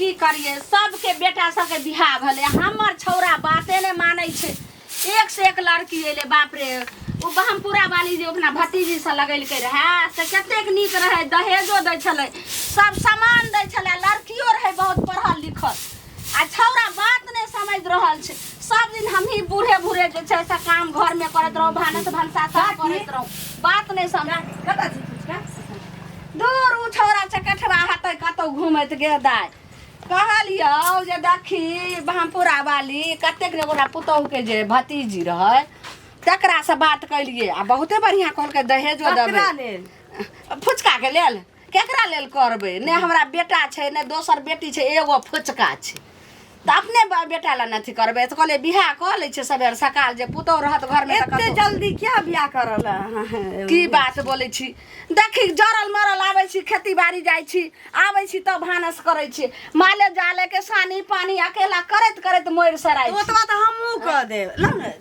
की करिए सबके बेटा सबके बियाह भेलै हमर छौड़ा बाते नहि मानै छै। एक से एक लड़की एलै, बाप रे। ओ बहमपुरा वाली जे अपना भतीजी से लगेलकै रहए से कतेक नीक रहै, दहेजो दै छलै, सब सामान दै छलै, लड़कियो रहै बहुत पढ़ल लिखल। आ छौड़ा बात नहि समझि रहल छै। सब दिन हमही बूढ़े बूढ़े जे छै से काम घरमे करैत रहू, भानस भनसा सब करैत रहू, बात नहि समझ। कतऽ छी फुचका? दूर ओ छौड़ा चकठवा हेतै कतौ घूमैत गे दाइ। कहलियौ जे देखी बहमपुरा वाली कतेक ने ओकरा पुतहुके जे भतीजी रहै तकरासँ बात केलियै आ बहुते बढ़िआँ कहलकै, दहेजो देबै। ककरा लेल? फुचकाके लेल। केकरा लेल करबै? ने हमरा बेटा छै ने दोसर बेटी छै, एगो फुचका छै, तऽ अपने बेटा लए ने अथी करबै। तऽ कहलियै बियाह कऽ लै छियै सबेर सकाल, जे पुतहु रहत घरमे तऽ एते कतौ। जल्दी क्या बियाह करल अहाँ? की बात बोलै छी? देखी, जरल मरल आबै छी, खेती बाड़ी जाइ छी, आबै छी तब भानस करै छी, माले जाले के सानी पानी अकेला करैत करैत मरि सराइ छी। ओतबा तऽ हमहूँ कऽ देब। लौ ने,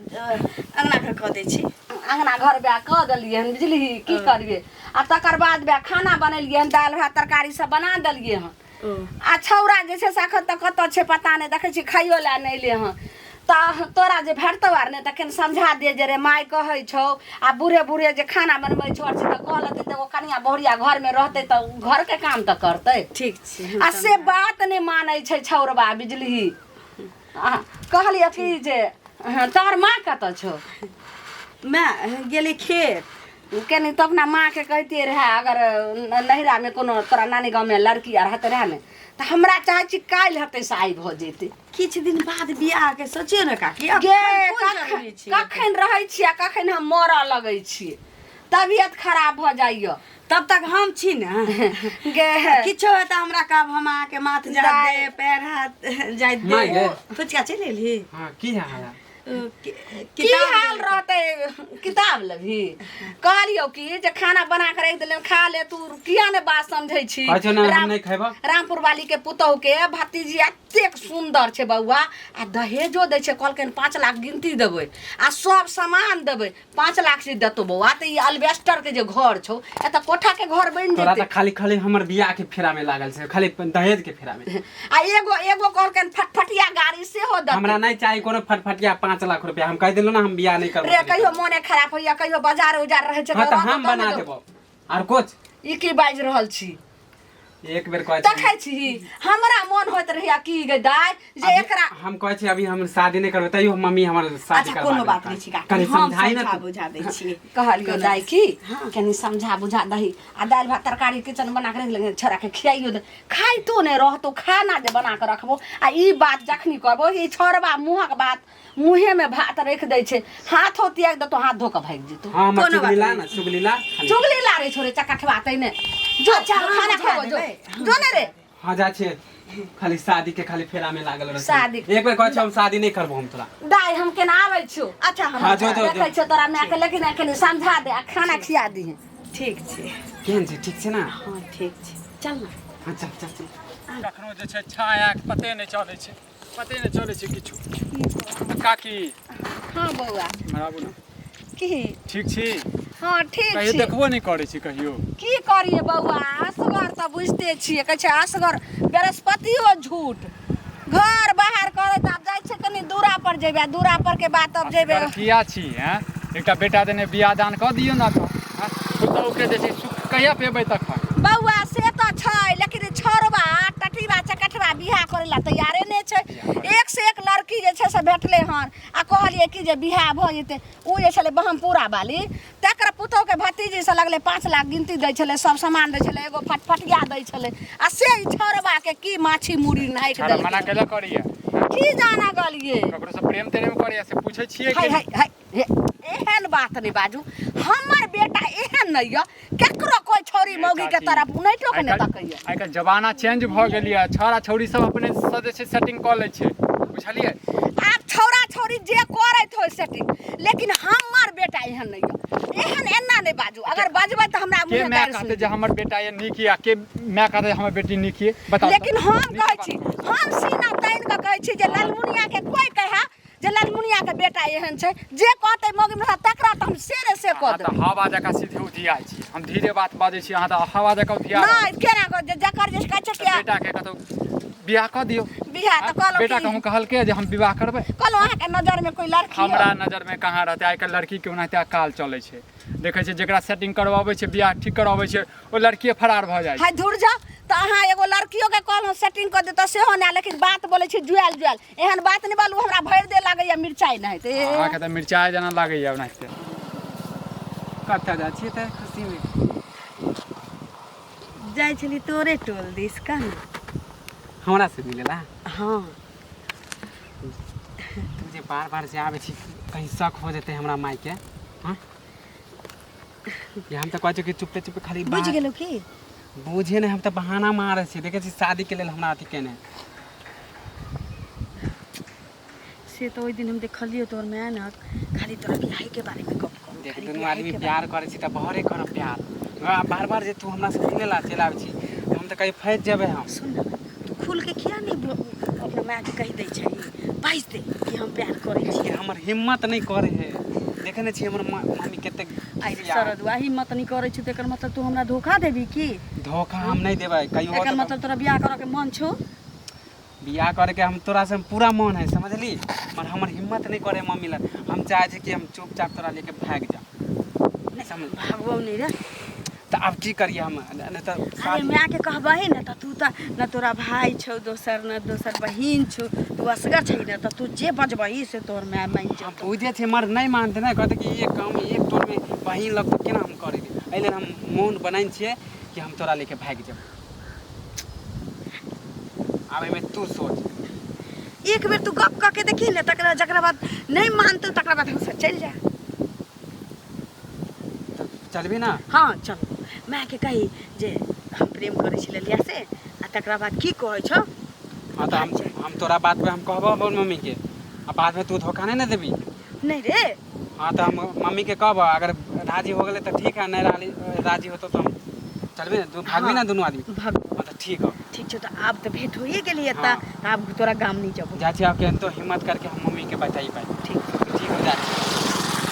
अङ्गना घर कऽ दै छी। अङ्गना घर बियाह कऽ देलियै हन, बुझलिही? की करियै? आ तकर बाद बियाह खाना बनेलियै हन, दालि भात तरकारी सब बना देलियै हन। आ छौड़ा जे छै से एखन तक कतऽ छै पता नहि, देखै छी खाइयो लए नहि एलै हन। तऽ तोरा जे भेटतौ आर नहि तऽ कनि समझा दे जे रे माय कहै छौ आ बूढ़े बूढ़े जे खाना बनबै छौ आर छै, तऽ कह लेतै तऽ एगो कनिया बहुरिया घरमे रहतै तऽ घरके काम तऽ करतै। ठीक छै। आ से बात नहि मानै छै छौड़बा, बुझलिही? आ कहलियै कि जे हँ, तोहर माँ कतऽ छौ? माय गेलै खेत। कनि तऽ अपना माँके कहितियै रहए, अगर नैहरामे कोनो तोरा नानी गाँवमे लड़की आर हेतै रहए ने तऽ हमरा चाहै छी काल्हि हेतै से आइ भऽ जेतै। किछु दिन बाद बियाहके सोचियौ ने काकी। गे एखन कोन जरूरी छै? कखन रहै छी आ कखन हम मरऽ लगै छी, तबियत खराब भऽ जाइए। तब तक हम छी ने। गे किछो हेतै हमरा कहब, हम अहाँके माथ जाइत दाइ। देब, पैर हाथ जाइत माय देब। गे। फुचका चलि एलही? हाँ, की हाल है? की हाल रहतै? किताब लेबही? कहलियौ कि जे खाना बना के राखि देलियौ, खा ले। तू किया ने बात समझै छी? कहै छौ ने हम राम नहि खैबो। रामपुर वाली के पुतहु के भतीजी एतेक सुन्दर छै बौआ, आ दहेजो दै छै, कहलकै 5 लाख गिनती देबै आ सब सामान देबै। 5 लाख जे देतौ बौआ तऽ ई अल्बेस्टर के जे घर छौ, एतऽ कोठा के घर बनि तोरा जेतै। तऽ खाली खाली हमर बियाह के फेरा में लागल छै, खाली दहेज के फेरा में। आ एगो एगो कहलकै फटफटिया गाड़ी सेहो देतै। हमरा नहीं चाहिए कोनो फटफटिया 5 लाख रुपया। हम कह दिलो ना, हम बियाह नहीं करबो। रे, कहियो मोने खराब होइया, कहियो बाजार उजार रहै छै। हाँ तऽ रहतौ हम तब बना ने। देबो आर कुछ। ई की बाजि रहल छी? एक बेर कहै छी। देखै छी, हमरा मोन होइत रहैया की गे दाइ जे एकरा हम कहै छी अभी हम शादी नहीं करबै, तैयो मम्मी हमर शादी अच्छा करवा कोनो बात देतै। नहि छै काकी, कनि हम समझाई ना समझा तू। बुझा दै छियै। कहलियो दाइ की कनि समझा बुझा दही आ दालि भात तरकारी किचन बना के रखि लेकिन छोड़ा के खियाइयो दे, खाइतो नहि रहतो खाना जे बना के रखबो। आ ई बात जखनी कहबो, ई छोड़बा मुँहक बात मुँहेमे भात रखि दै छै, हाथो त्याग देतो, हाथ धो कऽ भागि जेतो। हाँ, हमर कोनो बात चुगली ला नहि। ना, चुगली ला खाली। चुगली लारे छोड़े चकठवा तैने जो। अच्छा, हम खाना बुझा खेबो जो। देबै, हम जो ने रे। हाँ, जा छियै, खाली शादी के खाली फेरा में लागल रहै छै। शादी। एक बेर कहै छियै हम शादी नहीं करबो हम तोरा। दाइ, हम केना आबै छियौ। अच्छा, हम हाँ, जो जो जो। देखै छियौ तोरा मायके, लेकिन एखन समझा दे आ खाना खिया दिहे। ठीक छै। केहन छै? ठीक छै ना? हँ, ठीक छै, चल ने। हाँ, चल चल चल। कखनो जे छै छायाके पते नहि चलै छै, पते नहि चलै छै किछु। काकी। हाँ बौआ। इम्हर आबू ने। की? ठीक छी? हाँ, ठीक कहियो छी। देखबो नहि करै छी कहियो। की करिए बौआ, असगर तऽ बुझिते छियै, कहै छै असगर बृहस्पतियो झूठ। घर बाहर करैत आब जाइ छै, कनि दूरा पर जेबै आ दूरा पर के बाद तब जेबै। असगर किया छी? हैं, एकटा बेटा देने बियाह दान कऽ दियौ ने तऽ हैं? पुतहुके जे छै सुख कहिया पेबै तखन? बौआ, से तऽ छै, लेकिन ई छौड़बा टटीबा चकटबा बियाह करै लए तैयारे नहि छै। एक से एक लड़की जे छै से भेटलै हन आ कहलियै कि जे बियाह भऽ जेतै। ओ जे छलै बहमपुरा वाली, तकर पुतहुके भतीजी से लगलै 5 लाख गिनती दै छलै, सब सामान दै छलै, एगो फटफटिया दै छलै, आ से ई छौड़बाके की माछी मुड़ी नाकि छौड़ा मना देलकै। केला करैया? की जाना गलियै। ककरो से प्रेम तेरेम करैया से पूछै छियै? हाय कि हाय हाय हे, एहन बात नहि बाजू। हमर बेटा एहन नहि यऽ, केकरो कोइ छौड़ी मौगी के तरफ उनैटो के नहि तकैया। आइ काल्हि जमाना चेंज भऽ गेल यऽ, छौड़ा छौड़ी सब अपने से जे छै सेटिंग कऽ लै छै, बुझलियै? आब छौड़ा छौड़ी जे करैत होइ सेटिंग, लेकिन हमर बेटा एहन नहि यऽ। एहन एना नहि बाजू, अगर बजबै तऽ हमरा के मुँहे माय गारि कहतै सुनि जे हमर बेटा ये नीक ये, के माय कहतै जे हमर बेटी नीक ये, बताउ तऽ। लेकिन हम नीक कहै बात। छी, हम सीना तानि कऽ कहै छी जे ललमुनिया के कोइ कहए जे ललमुनिया के बेटा एहन छै, जे कहतै मौगी मरदा तकरा तऽ हम सेरे से कऽ अहाँ तऽ देबै। हवा जकाँ सीधे उधियाइ छी। हम धीरे बात बाजै छी, अहाँ तऽ हवा जकाँ उधिया रहल नहि, केना कऽ जे जकर जे कहै छै छी। कि बेटाके कतौ बियाह कऽ दियौ। बियाह तऽ कहलहुँ बेटा कि- कहूँ कहलकै जे हम विवाह करबै? कहलहुँ अहाँके नजरमे कोइ लड़की हमरा नजरमे कहाँ रहतै? आइ काल्हि लड़कीके ओनाहिते अकाल चलै छै। देखै छियै जकरा सेटिंग करबाबै छै, बियाह ठीक करबाबै छै, ओ लड़किए फरार भऽ जाइ छै। हाय धुर जा, तऽ अहाँ एगो लड़कियोके कहलहुँ सेटिंग कऽ देतऽ सेहो नहि, लेकिन बात बोलै छी जुआयल जुआयल, एहन बात नहि बोलू, हमरा भरि देह लागैया मिरचाइ नहि तऽ। अहाँके तऽ मिरचाइ जेना लागैया ओनाहिते। कतऽ जाइ छियै तऽ खुशीमे? जाइ छली तोरे टोल दिस का ने। हमरा से मिलेला? हाँ। तू जे बार बार जे आबै छी, कहीं शक हो जेतै हमरा मायके। हाँ, हम तऽ कहै छियै कि चुपे चुपे खाली बुझि गेलौ की? बुझे नहि, हम तऽ बहाना मारै छी। देखै छी शादीके लेल हमरा अथी केने। से तऽ ओहि दिन हम देखलियौ तोहर माय ने खाली तोरा बियाहके बारेमे गप करू। देख, खाली दुनू बियाहेके आदमी बारेमे। प्यार करै छी तऽ बहरे करब प्यार। आ बार बार जे तू हमरा से मिले ला चलि आबै छी, हम तऽ कहीं फँसि जेबै हम। सुन ने, तू खुल के किया नहि अपना मायके कहि दै छै, बाजि दे कि हम प्यार करै कि छी। हमर हिम्मत नहि करै है। देखै नहि छी हमर मम्मी कतेक आइ खिसिया। सरदुआ, हिम्मत नहि करै छी तऽ एकर मतलब तू हमरा धोखा देबी की? धोखा हम नहि देबै कहियो। एकर मतलब तोरा बियाह करऽ के मन छौ? बियाह करके हम तोरा से पूरा मन है, समझली? पर हमर हिम्मत नहीं करे मम्मी लग। हम चाहे छी कि हम चुपचाप तोरा लेके भाग जा, समझ? भागबौ नहि रे। तऽ आब की करिए हम? नहि तऽ अरे शादी मायके कहबही ने तऽ तू तऽ न तोरा भाय छौ दोसर, न दोसर बहिन छौ, तू असगर छै ने, तऽ तू जे बजबही से तोहर माय मानि हम जेतौ। बुझे छियै, मगर नहि मानते ने। कहते कि एक काम एक टोलमे बहिन लग तऽ केना हम करेबै? एहि लेल हम मोन बनाइन छियै कि हम तोरा लेके भागि जेबै। आब एहिमे तू सोच। एक बेर तू गप कऽ के देखी ने, तकरा जकरा बाद नहि मानतौ तकरा बाद हमसब चलि जा। तऽ चलबी ना? हाँ चल, मायके कही जे हम प्रेम करै छी ललिया से, आ तकरा बाद की कहै छौ। हाँ, तऽ हम तोरा बात पे हम कहबो अपन मम्मीके, आ बादमे तू धोखा नहि ने देबी? नहि रे। हाँ, तऽ हम मम्मीके कहबो, अगर राजी हो गेलै तऽ ठीक है, नहि राजी राजी होतो तऽ हम चलबी ने, तू भागबी ना दुनू आदमी? भाग। हाँ, तऽ ठीक हो। ठीक छौ, तऽ आब तऽ भेंट होइए गेली एतऽ। हाँ। तऽ आब तोरा गाम नहि जेबौ। जाइ छी आब, केहन तो हिम्मत करके हम मम्मीके बताइ पाइ। ठीक। ठीक हो, जाइ छी,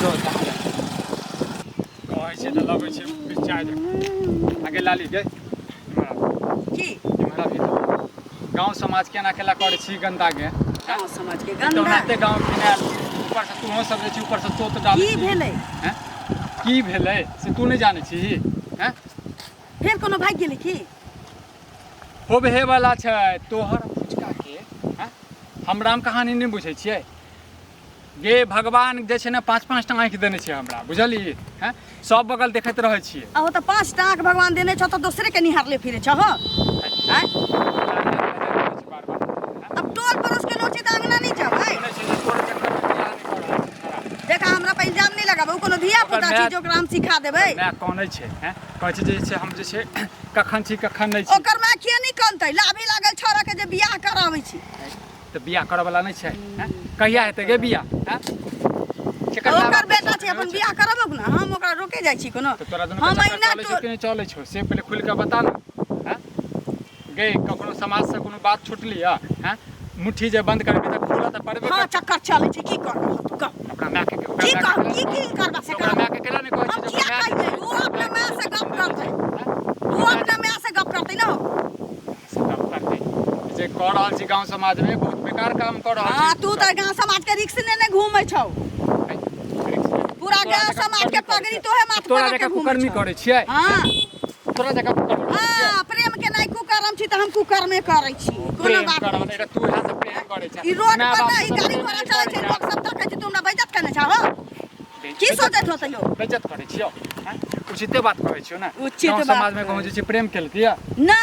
जो जहाँ जा। कहै छै तऽ लगै छै मिरचाइ जकाँ। आगे लाली गे, इम्हर आब। की? इम्हर आबी। गाँव समाज केना केला करै छी गन्दा गे? गाँव समाज के तऽ गन्दा? ओनाहिते गाँव घिनायल, ऊपरसँ तूहो सब जे छी, ऊपरसँ तोत डालै की छी। भेलै? हैं? की भेलै से तू नहि जानै छी हैं? फेर कोनो भागि गेलै की? होबहे वाला छै तोहर फुचका के। हैं? हम राम कहानी नहि बुझै छियै गे। भगवान जे छै ने पाँच पाँच टा आँखि देने छै हमरा, बुझलियै? हैं, सब बगल देखैत रहै छियै। अहो, तऽ पाँच टा आँख भगवान देने छौ तऽ दोसरे के निहारले फिरे छौ आँय? बार बार अब टोल पड़ोस के लोग छै तऽ अंगना नहि जेबै? सुनै छै जे तोरे चक्करमे बियाह नहि कऽ रहल छै छौड़ा। देख, हमरा पर इल्जाम नहि लगाबे। ओ कोनो धिया पुता ओकर छै माय- जे ओकरा हम सिखा देबै? माय कनै छै। हैं, कहै छै जे छै हम जे छै कखन छी कखन नहि छी। ओकर माय किया नहि कनतै? लाभी लागल छौड़ा के जे बियाह कराबै छी। तऽ बियाह करऽ वाला नहि छै? हैं, कहिया हेतै गे बियाह? हैं, केकर माय ओकर बाप बेटा के छै, अपन छै? बियाह करबौ ने, हम ओकरा रोके जाइ छी कोनो? तऽ तोरा दुनू हम के चक्कर अहिना चलै छौ कि नहि चलै छौ, से पहिले खुलि कऽ बता ने। हैं गे, कखनो समाजसँ कोनो बात छुटली है? हैं, मुट्ठी जे बंद करबी तऽ खुलऽ तऽ पड़बे हाँ करतै। चक्कर चलै छै, की करबऽ तू कह? अपना मायके ओकरा की मायके कह केना की की करबा से? ओकरा कर मायके केना नहि कहै हम छी जे किया ओकर माय कहियै? ओ अपना माय से गप करतै, ओ अपना माय से गप करतै ने। से गप करतै। जे कऽ रहल छी गाँव समाजमे, बहुत बेकार काम कऽ रहल हाँ छी। तू तऽ गाँव समाज के रिक्स लेने घूमै छौ। पूरा तोरा गाँव जकाँ समाज के कुकर्मी करै पगड़ी छियै। तोहे माथ पर तोरा रख के जकाँ घूमै कुकर्मी छौ। करै छियै? हाँ। तोरा जकाँ कुकर्मी करै छियै? हाँ, प्रेम के नहि कुकर्म छी तऽ हम कुकर्मे करै छी, कोनो प्रेम बात करऽ नहि। नहि, तू इएह सब प्रेम करै छै। ई रोड माय पर बाप ने ई से गाड़ी प्रेम घोड़ा नहि चलै करै छै, लोक सब तकै छै, तू हमरा बेइज्जत केने छह हो? की बेइज्जत सोचैत होतै लोक? बेइज्जत करै छियौ? हैं? उचिते बात कहै छियौ ने? उचित गाँव बात समाजमे कहै। कहूँ जे छै प्रेम केलकै यऽ? ना,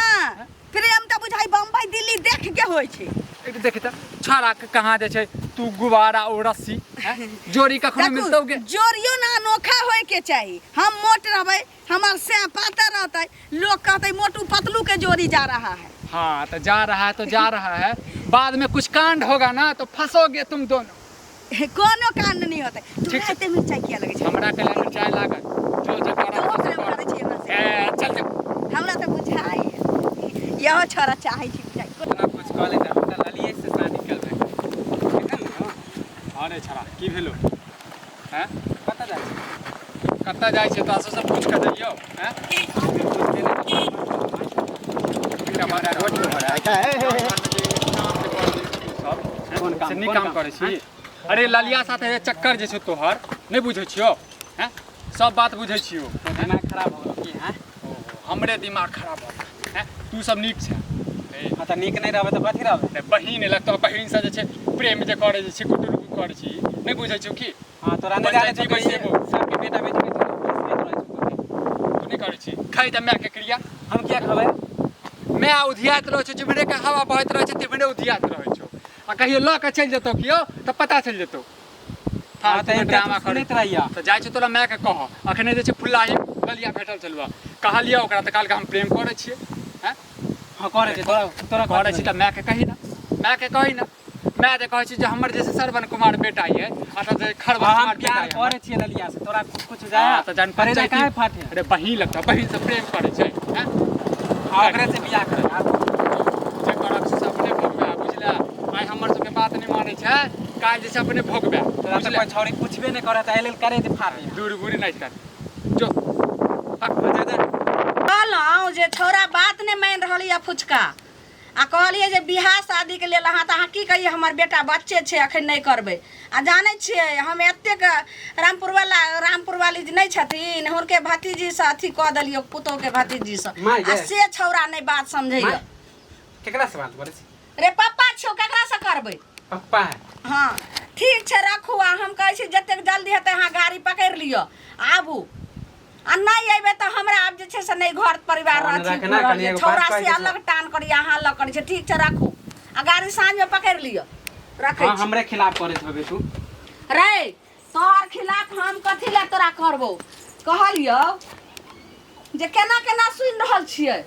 प्रेम तऽ बुझाइ बम्बई दिल्ली देख के होइ छै। एक देखी तऽ छाड़ा के कहाँ जे छै तू गुब्बारा ओ रस्सी, हैं? जोड़ी कखनो देखू, मिलतौ गे? जोड़ियो ना अनोखा होय के चाही। हम मोट रहबै, हमर से पातर रहतै, लोग कहतै मोटू पतलू के जोड़ी जा रहा है। हाँ, तो जा रहा है तो जा रहा है, बाद में कुछ कांड होगा ना तो फंसोगे तुम दोनों। कोनो कांड नहीं होतै। ठीक तोरा छै। एते मिरचाई किया लगै छै? हमरा के मिरचाई लागत जो जे करब तोहो से प्रेम कर। करै छी हमरा से? ए, चल चल। हमरा तऽ बुझाइ इहो छोरा चाहै छी बुझाइ। इतना कुछ कऽ लेते, हम तऽ ललिए से शादी करबै एखन ने। अरे छड़ा, की भेलो हैं? कतऽ जाइ छी? कतऽ जाइ छै तोरा सबसँ पूछि कऽ जइयौ हैं? पूछते नहि। एकटा बात रोटी हो रहा है। कोन काम से नीक काम करै छी। अरे ललिया साथे जे चक्कर जे छौ तोहर नहि बुझै छियौ हैं, सब बात बुझै छियौ। दिमाग खराब हो गेल की? हैं, हमरे दिमाग खराब भऽ गेल। हैं, तू सब नीक छै। हाँ, तऽ नीक नहि रहबै तऽ कथी रहबै? नहि, बहिन एलक तऽ बहिनसँ जे छै प्रेम जे करै जे छै, गुटुर करै छी, नहि बुझै छियौ की? हाँ, तोरा नहि जानै छौ पंचायती बैसेबो। सबके बेटा बेटी के तू फंसबैत रहै छौ कभी। तू नहि करै छी? खाइ तऽ मायके क्रिया। हम किया खबै? माय उधियाइत रहै छौ, जिम्हरे के हवा बहैत रहै छै तिम्हरे उधियाइत रहै छौ, आ कहियो लऽ कऽ चलि जेतौ कियो तऽ पता चलि जेतौ। हाँ, तऽ फालतूमे एकटा ड्रामा तू करै सुनैत रहिया। तऽ जाइ छियौ तोरा मायके कहऽ। अखने जे छै फुल्लाही ललिया भेटल छलुआ, कहलियै ओकरा तऽ कहलकै हम प्रेम करै छियै। हैं, हाँ, करै छै। तोरा तोरा करै छी तऽ मायके कही ने, मायके कही ने। माय जे कहै छै जे हमर जे छै श्रवण कुमार बेटा ये, आ तऽ जे खरवन हाँ, हम कुमार बेटा प्यार ये हमर। करै छियै ललिया से, तोरा कुछ जाय? हाँ, तऽ जहन करेजा पंचायती काहे फाटे? अरे बहिन लगता, बहिन से प्रेम करै छै। हैं, हाँ, ओकरे से बियाह करै आब। जे करब से अपने भोगबे, बुझला? आइ हमर सबके बात नहि मानै छै, काल्हि जे छै अपने भोगबे। तोरा तऽ बुझला? कोइ छौड़ी पूछबे नहि करत, एहि लेल करे जे फाटे। दूर बुरी नहि कर, जो हक। जा जा। कहलहुँ जे छौड़ा बात नहि मानि रहल यऽ फुचका, आ कहलियै जे बियाह शादीके लेल अहाँ तऽ अहाँ की कहियै, हमर बेटा बच्चे छै, एखन नहि करबै। आ जानै छियै, हम एतेक रामपुरवला, रामपुरवाली जे नहि छथिन, हुनके भतीजीसँ अथी कऽ देलियै, पुतोहके भतीजीसँ। माय आ गे। से छौड़ा नहि बात समझैए। माय, केकरा से बात करै छी? रे पप्पा छियौ, ककरासँ करबै? पप्पा है। हँ, ठीक छै, राखू। आ हम कहै छी जतेक जल्दी हेतै अहाँ गाड़ी पकड़ि लिअ, आबू। आ नहि अयबै तऽ हमरा आब जे छै से नहि घर परिवार फोन अथी रखना, रहल कनी यऽ। एगो छौड़ा बात कहै से के अलग टान करी, अहाँ अलग करै छै। ठीक छै, राखू, आ गाड़ी साँझमे पकड़ि लिअ। रखै हाँ, छी। हमरे खिलाफ करैत होबे तू। रे तोहर खिलाफ हम कथी लए तोरा करबौ? कहलियौ जे केना केना सुनि रहल छियै?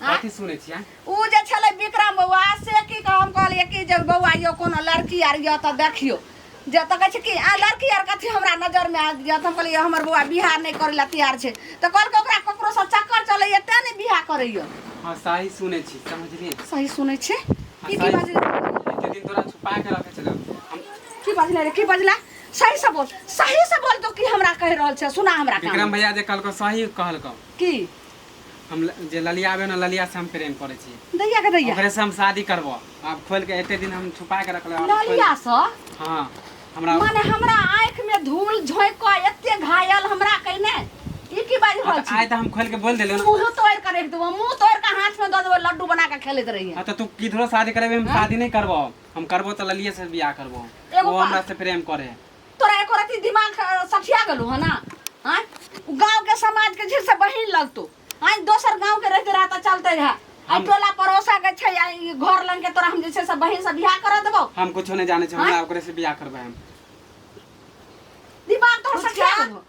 आँय? कथी सुनै छियै? उ जे छलै विक्रम बौआ, से की कह, हम कहलियै कि जे बौआ यौ, कोनो लड़की आर यऽ तऽ देखियौ जे, तऽ कहै छै कि आ लड़की आर कथी हमरा नजरमे आयल यऽ। तऽ हम कहलियै हमर बौआ बियाह नहि करै लए तैयार छै, तऽ कहलकै ओकरा ककरोसँ चक्कर चलैए तेँ नहि बियाह करैए। हाँ, सही सुनै छी, समझलियै? सही सुनै छी? हाँ, ई की सही। बाजलै? एते दिन तोरा छुपा के रखे छलौ हम। की बाजलै रे, की बजला? सही से बोल, सही से बोल। तो की हमरा कहि रहल छै? सुना हमरा कान। विक्रम भैया जे कहलकौ सही कहलकौ। की? हम जे ललिया आबे ने, ललिया से हम प्रेम करै छी। दैया के दैया। ओकरे से हम शादी करबो। आब खोल के एते दिन हम छुपा के रखले, आब खोल- ललिया सँ? हाँ, हमरा माने हमरा आँखि में धूल झोंकि कऽ एते घायल हमरा कहिने, ई की बाजि रहल आइ छी? तऽ हम खोल के बोल देलियौ ने। मुँह तोड़ि कऽ राखि देबो, मुँह तोड़ि कऽ हाथ में दऽ देबो, लड्डू बना कऽ खेलैत रहिहे। हाँ, तऽ तू किधरो शादी करेबे, हम शादी नहीं करबो। हम करबो तऽ ललिये से बियाह करबो। एगो वो बात- हमरा से प्रेम करे। तोरा एको रत्ती दिमाग सठिया गेलौ हँ ना? आँय, गाँव के समाज के झिर से बहिन लगतो। आँय, दोसर गाँव के रहते रहा तऽ चलते रहे, आ टोला पड़ोसा के छै, आ ई घर लंग के तोरा हम जे छै से बहिन से बियाह कर देबौ? हम कुछो नहीं जाने छी, हमरा ओकरे से बियाह करबै हम। दिमाग तोहर सठिया गेलौ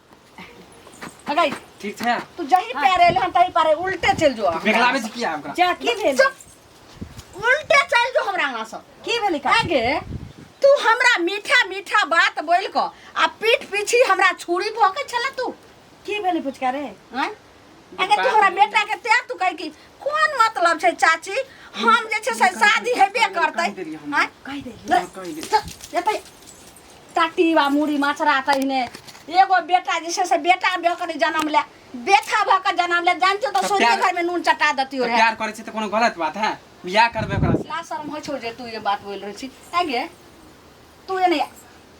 अगै। ठीक छै। तू जही पैर एले हन तही पारे उल्टे चलि जो। बेगलाबै छी किया ओकरा? जा, की भेल? चुप, उल्टे चलि जो हमरा अंगना से। की भेलै का? आगे तू हमरा मीठा मीठा बात बोल कऽ आ पीठ पीछी हमरा छुरी भोकै छले तू। की भेलै पुचका रे? आँय? अगे तू हमरा बेटा के तें तू कहै कि कोन मतलब छै चाची, हम जे छै से शादी हेबे करतै। कहि देलियै हम। आँय? कहि देलियै। कहि देलियै। एतै टाटी बा मुड़ी माछरा तहिने एगो बेटा जे छै से बेटा भऽ कऽ नहि जनम ले, बेथा भऽ कऽ जनम ले। जानतो तऽ तऽ सोझे प्यार- घर में नून चटा देतियो तऽ रहे। प्यार करै छी तऽ कोनो गलत बात है? बियाह करबै ओकरा से। ला शर्म होइ छौ जे तू ये बात बोलि रहल छी? आगे तू एने आ,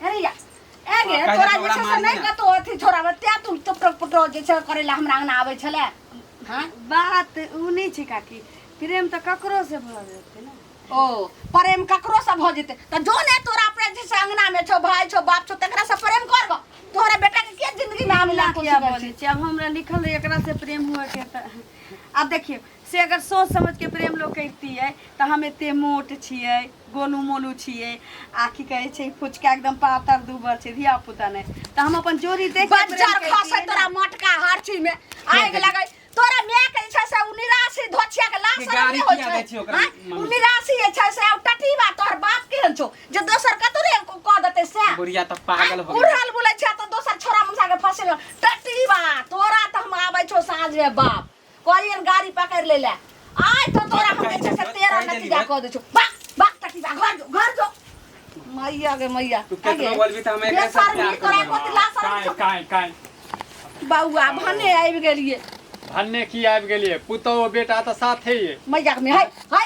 अरे या आगे। हाँ, तोरा काल्हि जे छै से ओकरा नहि मारही ने। कतौ अथी छोड़ा तें तू टुकटुक पुटो जे छै करै लए हमरा अंगना आबै छलै। हाँ, बात उ नहि छै काकी, प्रेम तऽ ककरो से भऽ जेतै ने। ओ प्रेम ककरो से भऽ जेतै तऽ जो ने तोरा अपने जे छै अंगना में छौ, भाय छौ, बाप छौ, तकरा से प्रेम कर गो। तोहरा बेटा के के जिंदगी में आबै ला किया कोशिश करै बोलै छी? छी, आब हमरा लिखल है एकरा से प्रेम हुए के। तऽ आब देखियौ से अगर सोच समझ के प्रेम लोग करितियै तऽ हम एते मोट छियै, गोलू मोलू छियै, आ की कहै छै, फुचका एकदम पातर दुबर छै, धिया पुता नहि, तऽ हम अपन जोड़ी देख के प्रेम बज्जर खसै करितियै ने। तोरा मटका हर चीज में आगि लगै। तोरा माय के जे छै से उ निराशी धोछिया के लाश कि शरम गाड़ी नहि होइ किया छै? दै छी ओकरा? आँय? उ मम्मी? निराशी जे छै से आब टटीबा तोहर बाप केहन छौ जे दोसर कतौ रे कऽ देतै से? बुढ़िया तऽ पागल हो गेल। उड़ल बुलै छै तऽ दोसर छोरा मुसा के फंसे। टटीबा तोरा तऽ हम आबै छौ साँझ में, बाप कहलियन गाड़ी पकड़ि ले ले आइ तऽ तोरा हम जे छै से कहि तेरह देली, नतीजा कऽ दै छौ। बाक बाक टटीबा, घर जो, घर जो। मैया गे मैया। तू केतनो बोलबी तऽ हम एकरे से बेशर्मी प्यार तोरा करबै। एको लाज शरम काहे छौ? काहे काहे? बौआ, भने आबि गेलियै। भन्ने की आबि गेलियै? पुतहु बेटा तऽ साथे ये। मैया में है है,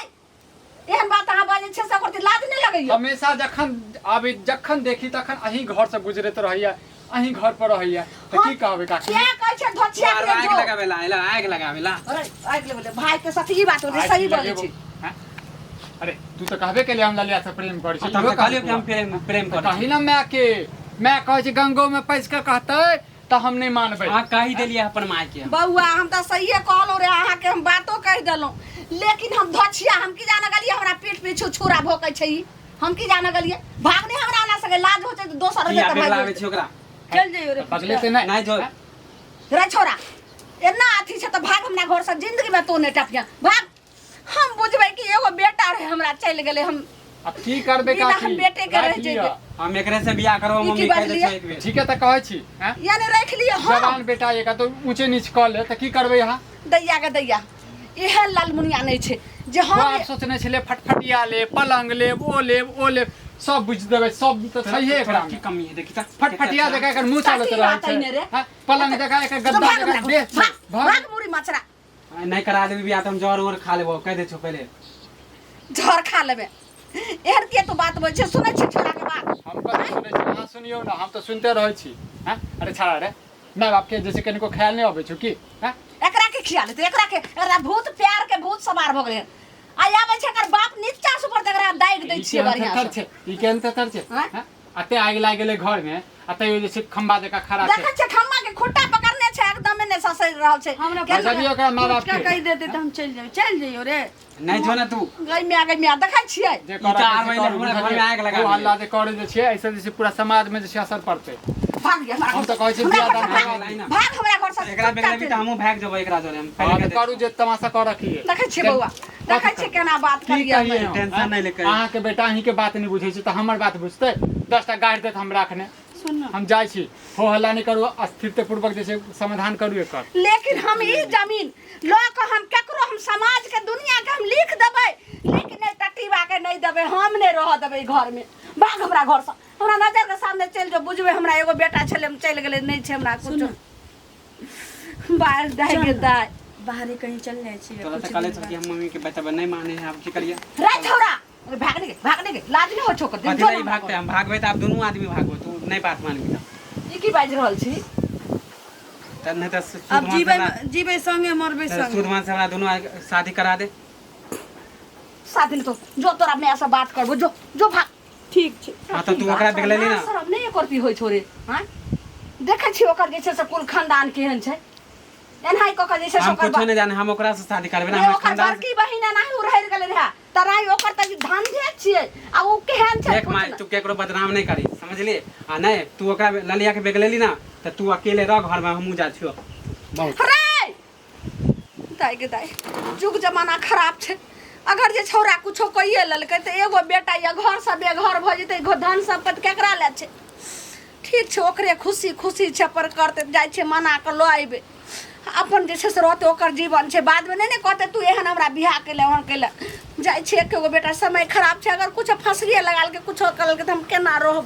एहन बात अहाँ बाजै छियै से ओकर लाज नहि लगै? लगैया हमेशा जखन आबे जखन देखी तखन अहीं घर से गुजरैत रहैया, अहीं घर पर रहैया, तऽ की कहबै काकी? क्या कहै छै धोछिया आर के आगि जो लगाबेला एला, आगि लगाबेला। अरे आगि लगेला भाई के साथ ई बात होले, आगि सही बोलै लगेबो। छी। हैं? अरे तू तऽ कहबे केलियै हम ललिया से प्रेम करै छी। तऽ हम इहो तऽ कहलियौ कहबे कि हम प्रेम प्रेम तऽ करै छी। कही ने माय के, माय कहै छै गंगो में पैस के कहतै तऽ हम नहि मानबै। अहाँ कहि देलियै अपन माय के। बौआ हम तऽ सहिए कहलहुँ रे, अहाँके हम बातो कहि देलहुँ, लेकिन हम धोछिया हम की जाने गेलियै हमरा पीठ पीछू छुरा भोकै छै ई, हम की जाने गेलियै? भाग नहि हमरा ना सके, लाज होइ छै तऽ दोसर किया होतै तऽ बेग भागि लाबै छी ओकरा? चल जइयो रे। बगले से नहि नहि जो। रे छोरा, एना अथी छै तऽ भाग हमरा घर से, जिंदगी में तो नहि टपिया भाग। हम बुझबै कि एगो बेटा रहे हमरा, चलि गेलै। हम अब की करबै बिना काकी? हम बेटे के राखि रहि लिअ। जेबै। हम एकरे से बियाह करबो ई की मम्मी, कहि दै बाजलियै? छौ एक बेर। ठीके तऽ कहै छी हैं? यानी राखि लिअ। हम जवान बेटा एक तो ऊँचे नीच कऽ ले तऽ की करबै अहाँ? दैया के दैया, एहन लालमुनिया नहि छै जे हम बाप सोचने छलै फटफटिया लेब, पलंग लेब, ओ लेब, ओ लेब, सब बुझि देबै, सब तऽ छैहे तोरा एकरा की कमी है देखी तऽ। फटफटिया जकाँ एकर मुँह चलैत कथी रहै बात छै अइने रे? हैं? पलंग जकाँ एकर गद्दा भाग जकाँ हमरा देह छै। भाग, भाग। भाग मुड़ी मचरा। नहि करा देबी बियाह तऽ हम जहर उहर खा लेबो, कहि दै छौ पहिले। जहर खा लेबे? एहन किए तू बात बोल छै? सुनै छी छोरा के बात? हम कथी सुनै छी? अहाँ सुनियौ ने, हम तऽ सुनिते रहै छी हैं? अरे छाड़ा रे, माय बाप के जैसे कनिको ख्याल नहि अबै छौ की हैं? एकरा के खियाल हेतै? एकरा के एकरा भूत प्यार के भूत सवार भऽ गेलै। आ आबै छै एकर बाप नीचा से ऊपर तक एकरा दागि दै ई छियै केहन बढ़िआँ थेथर से। छै, ई केहन थेथर छै आँय? हैं? अते आगि लागि गेलै घर में आ तैयो जे छै खम्बा जकाँ खड़ा छै। देखै छियै खम्बा के खुट्टा पकड़ने छै, एकदमे नहि ससरि रहल छै। हमरा केना- पैसा दियौ ओकरा माँ बाप फुचका के। कहि देते तऽ हम चलि जायब। चलि जइयो रे। नहि जो ने तू। गई माय, गई माय, देखै छियै। जे ई करऽ तऽ के आब छै अइले करू, हमरा बुझलियै? घरमे आगि लगा ओ देलै। हल्ला जे करै जे छियै, एहिसँ जे छै पूरा समाजमे जे छै असर पड़तै। भाग गे हमरा हम घर तऽ कहै छियै हमरा बियाह घर से दान भाग, करबा दियौ। भाग हमरा घर से। एकरा बेग लेबी तऽ हमहूँ भागि जेबो एकरा जरे। हम हँ, पहिले तऽ कहि दै करू जे तमाशा कऽ रखिए। देखै छियै बौआ, देखै छियै केना बात की करियै। कहियै हम, टेंशन नहि ले कहियो। अहाँके बेटा अहींके बात नहि बुझै छै तऽ हमर बात बुझतै? 10 टा गारि देत हमरा एखने। सुन न। हम जाइ छी, हो हल्ला नहि करू, अस्थिरता पूर्वक जे छै समाधान करू एकर। लेकिन हम ई जमीन लऽ कऽ हम केकरो, हम समाज के दुनिया के हम लिख देबै, लेकिन नहि टटीबा के नहि देबै, हम नहि रहऽ देबै ई घर में। भाग हमरा घर से, हमरा नजर के सामने चलि जो। बुझबै हमरा एगो बेटा छलै, हम चलि गेलै, नहि छै हमरा कुछो। बाहर दाइ के दाइ। बाहरे कहीं चल जाइ छियै तोरा तऽ कुछ कहले दिन छौ कि बाद। हम मम्मी के बतेबै, नहि माने है, आब की करियै? रे छौड़ा, अरे भाग नहीं भाग नहीं, लाज नहीं हो छोकर? कथी लए भागतै? हम भागबै तऽ आब दुनू आदमी भागबो। तू नहि बात मानबी तऽ ई की बाजि रहल छी? तऽ नहि तऽ अब सुदमान जीबै से हमरा- जीबै संगे, मरबै तऽ संगे। सुदमान से हमरा दुनू आदमी शादी करा दे। शादी नहीं तो जो तोरा माय से बात करबो, जो जो भाग। ठीक छै। हाँ तऽ तू ओकरा बिगड़ेली ना। शरम नहि एकर भी होइ छोरे? हाँ, देखै छी ओकर जे छै से कुल खानदान केहन छै, एनाहि कऽ कऽ जे छै से हम ओकर कुछो नहि जाने, हम ओकरा से शादी करबै ना। रे हमर ओकर खानदान बड़की बहिन एनाहि उड़हरि गेलै रहए तराई, ओकर तऽ धंधे छियै आ ओ केहन छै देख पूछ माय, ने। तू केकरो बदनाम नहि करी, समझली? आ नहि तू ओकरा ललिया के बेगलेली ना तऽ तू अकेले रह घरमे, हमहूँ जाइ छियौ बहुत। रे दाइ गे दाइ, जुग जमाना खराब छै। अगर जे छौड़ा कुछो कहिए लेलकै तऽ एगो बेटा या घर से बेघर भऽ जेतै, धन सम्पत्ति केकरा लए छै? ठीक छै, ओकरे खुशी खुशी छै, पर करतै। जाइ छै मना कऽ लऽ अयबै, अपन जे छै से रहतै, ओकर जीवन छै। बादमे नहि ने कहतै तू एहन हमरा बियाह केले, ओहन केले। जाइ छै, एके गो बेटा, समय खराब छै। अगर कुछो फँसरिए लगा लेलकै, कुछो कऽ लेलकै तऽ हम केना रहबै?